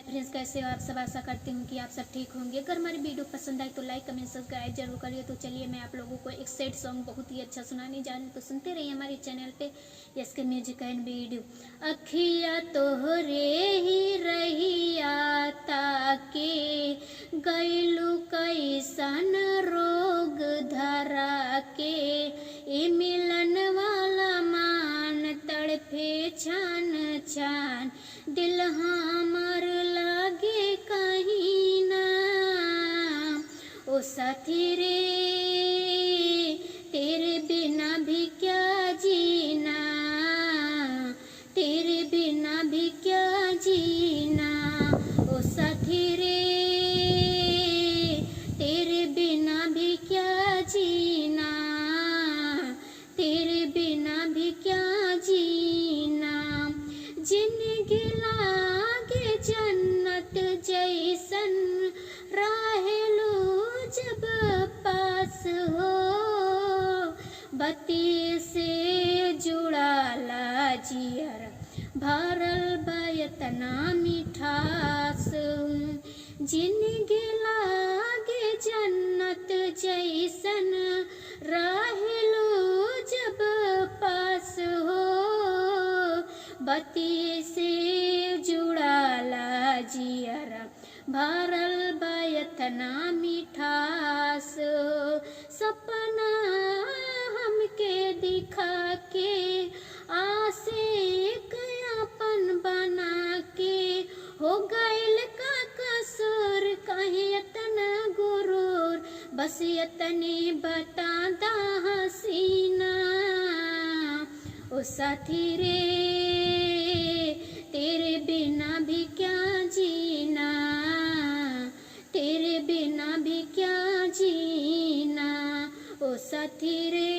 Friends, कैसे हो आप सब? आशा करती हूँ कि आप सब ठीक होंगे। अगर हमारी वीडियो पसंद आए तो लाइक कमेंट सब्सक्राइब जरूर करिए। तो चलिए मैं आप लोगों को एक सैड सॉन्ग बहुत ही अच्छा सुनाने जा रही हूँ, तो सुनते रहिए हमारे चैनल पे एस के म्यूजिक एंड वीडियो। अखिया तोहरे ही रहिया ताके गैलू कैसन रोग धरा के, ए मिलन वाला मान तड़फे छान छान, दिल हमर लागे कहीं ना। ओ साथी रे तेरे बिना भी क्या जीना, तेरे बिना भी क्या जीना। ओ साथी रे तेरे बिना भी क्या जीना, तेरे बिना भी क्या जीना। जिंदगी लागे जन्नत जैसन रहेलू जब पास हो, बत्ती से जुड़ाला जियर भरल बयतना मिठास। जिंदगी लागे जन्नत जैसन रहेलू जब पास हो, बत्ती से जुड़ाला जियर भरल बयतना मिठास। सपना हमके दिखा के आसे अपन बना के, हो गइल का कसूर कहीं इतना गुरूर, बस इतने बता दा हसीना। ओ साथी रे तेरे बिना भी क्या जीना, तेरे बिना भी क्या जीना। ओ साथी रे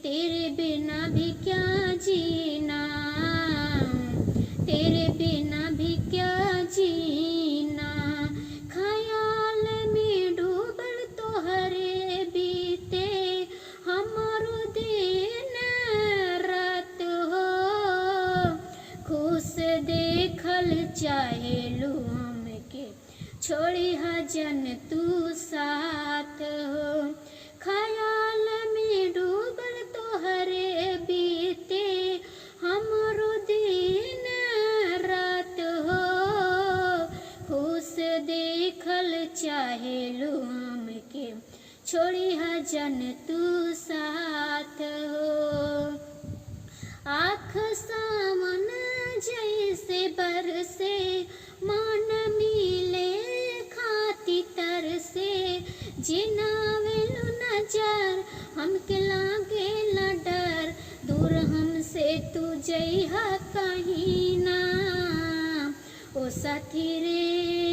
तेरे बिना भी क्या जीना, तेरे बिना भी क्या जीना। ख्याल में डूबल तोहरे बीते हमारो दिन रात हो, खुश देखल चाहेलू हमके छोड़ी हजन तू साथ हो। ख्याल में डूबल तोहरे बीते हमरो दिन रात हो, खुश देखल चाहेलू हमके छोड़ी हजन तू साथ हो। आँख सावन जैसे बरसे मन मिले खाती तरसे, जिनावेलु नजर हमके लागे ला डर, दूर हमसे तू जइहा कहीं ना। ओ साथी रे